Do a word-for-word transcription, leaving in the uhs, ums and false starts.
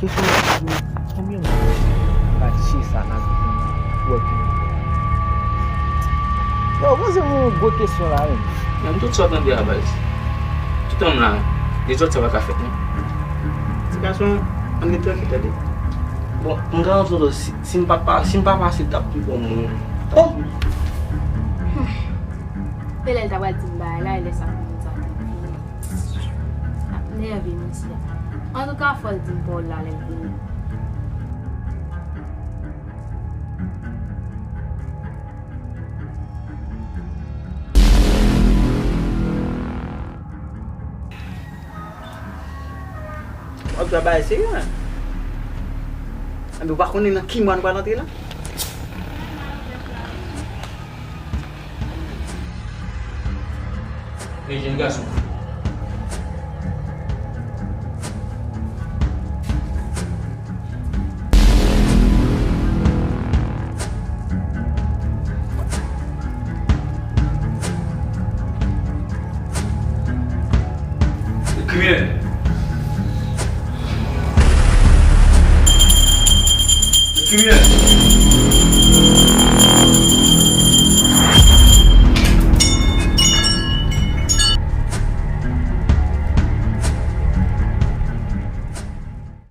Kesyon ki di konbyen moun ki pati sa nan vi pou wè ki. Yo, poze m yon gwo kesyon la menm. Menm tout sa w tande a baz. Tout an m la, dezòd sa pa ka fèt non. Ti gason, ann ret trankil tande. Bon, m garanti w si, si m pa t pa, si m pa pase, t ap pi bon moun. Oh! Telè l ta pral di m bagay la, e lè sa pou moun sa te vini. Ap nève misye. Antouka, fò l di m pawòl la lè l vini. W ap jwe bagay serye, men. Enben, ou pa konnen nan ki mwa nou pral antre la? Men jèn gason. Kriminèl. Kriminèl.